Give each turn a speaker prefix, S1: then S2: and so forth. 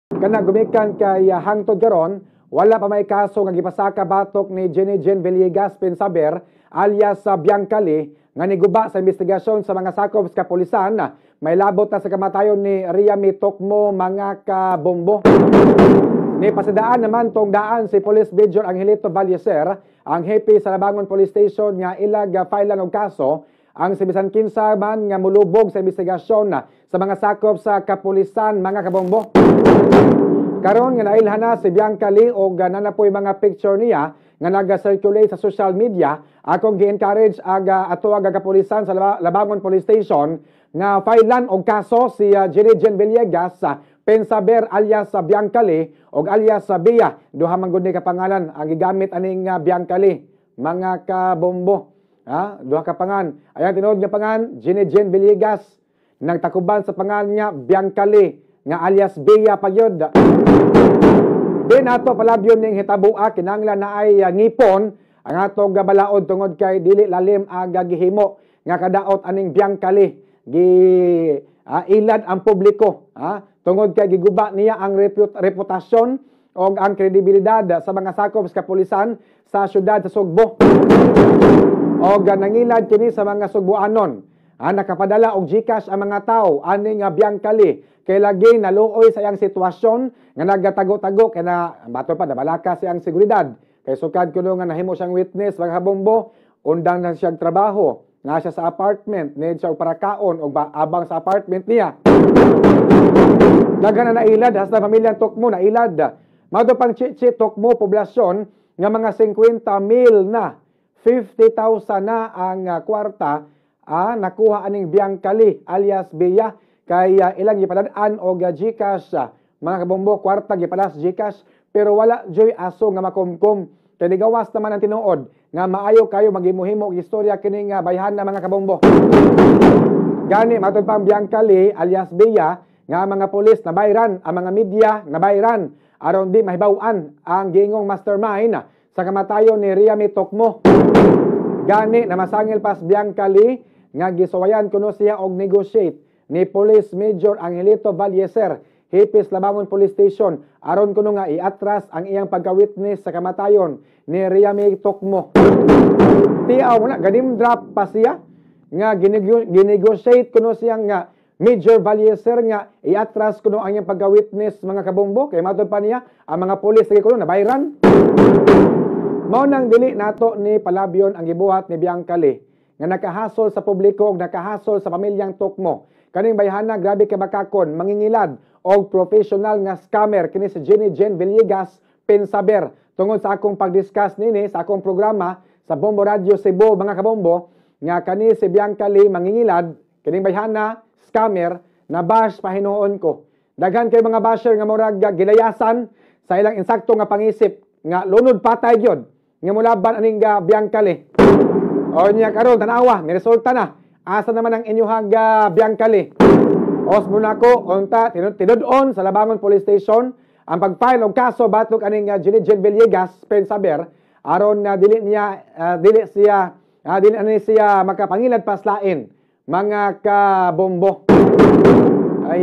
S1: Kana gumikan kay hangtod karon wala pa may kaso nga gipasaka batok ni Jenny Jane Villegas Pensaber alias sa Bianca Lee nga niguba sa investigasyon sa mga sakop sa kapulisan, may labot na sa kamatayon ni Riami Tocmo, mga kabombo. Ni pasidaan naman tong daan si Police Major Angelito Vallecer, ang hepe sa Labangon Police Station, nga ilag file og kaso ang si bisan kinsa man nga mulubog sa investigasyon sa mga sakop sa kapulisan, mga kabombo. Karon nga nailhan na si Bianca Lee og nanapoy mga picture niya nga naga-circulate sa social media, akong gi-encourage aga ato aga kapulisan sa Labangon Police Station nga filean og kaso si Jenny Jen Villegas sa Pensaber alias sa Bianca Lee og alias sa Bia. Duha man gud ni ka pangalan ang gigamit aning Bianca Lee, mga kabombo. Ha? Duha ka pangan. Ayan tinuod nga pangan, Jenny Jen Villegas, nagtakuban sa pangan nga Bianca Lee nga alias Bia pagyud. Di nato palabyon ning hitabua, kinahanglan na ay ngipon ang atong balaod tungod kay dili lalim ang gihimo nga kadaot aning Bianca Lee. Gi ilad ang publiko, ha? Tungod kay giguba niya ang reputasyon o ang kredibilidad sa mga sakop sa kapulisan sa syudad sa Sugbo. Og nangilad kini sa mga Sugboanon. Nakapadala og GCash ang mga tao ani nga Bianca Lee kay lagi naluoy sa iyang sitwasyon nga nagatago-tago kay na bato pa nabalaka sa iyang seguridad. Kay sukad kuno nga nahimo siyang witness, mga kabombo, undang na siyang trabaho, nga siya sa apartment, need siya og parakaon og abang sa apartment niya. Daghan na nailad hasta pamilyang Tocmo nailad. Mao pang Chichi Tocmo poblasyon nga mga 50 mil na, 50,000 na ang kwarta nakuha aning Bianca Lee alias Bea kay ilang gipadad-an og GCash, mga kabombo, kwarta gipalas GCash pero wala joy aso nga makumkum kay nigawas naman ang tinuod nga maayo kayo maghimo-himo og istorya kining bayhana, mga kabombo. Gani matod pang Bianca Lee alias Bea nga ang mga pulis nabayran, ang mga media nabayran aron di mahibaw-an ang giingong mastermind sa kamatayon ni Riami Tocmo. Gani namasangil pas Bianca Lee nga gisuwayan kuno siya og negotiate ni Police Major Angelito Vallecer, hepe sa Labangon Police Station, aron kuno nga iatras ang iyang pagka-witness sa kamatayon ni Riami Tocmo. Tiaw mo na ganim drop pa siya nga ginegotiate kuno siya nga Major Vallecer nga iatras kuno ang iyang pagka-witness, mga kabombo, kay matod pa niya ang mga pulis lagi kuno nabayran. Mao nang dili nato ni palabyon ang gibuhat ni Bianca Lee nga nakahasol sa publiko ug nakahasol sa pamilyang Tocmo. Kaning bayhana grabe ka bakakon, mangingilad og professional nga scammer kini si Jenny Jane Villegas Pensaber. Tungod sa akong pagdiscuss nini sa akong programa sa Bombo Radio Cebu, mga kabombo, nga kani si Bianca Lee mangingilad, kining bayhana scammer, na bash pa hinuon ko. Daghan kay mga basher nga murag gilayasan sa ilang insakto nga pangisip nga lunod patay gyud nga mulaban aning Bianca Lee. O niya karon tanawa, ni resulta na. Asa naman ang inyuhang Bianca Lee? Osmo nako unta tinud-on sa Labangon Police Station ang pag-file og kaso batok aning Jenny Jane Villegas Pensaber aron na dili niya dili siya dili ani siya makapangilad paslain, mga kabombo. Ay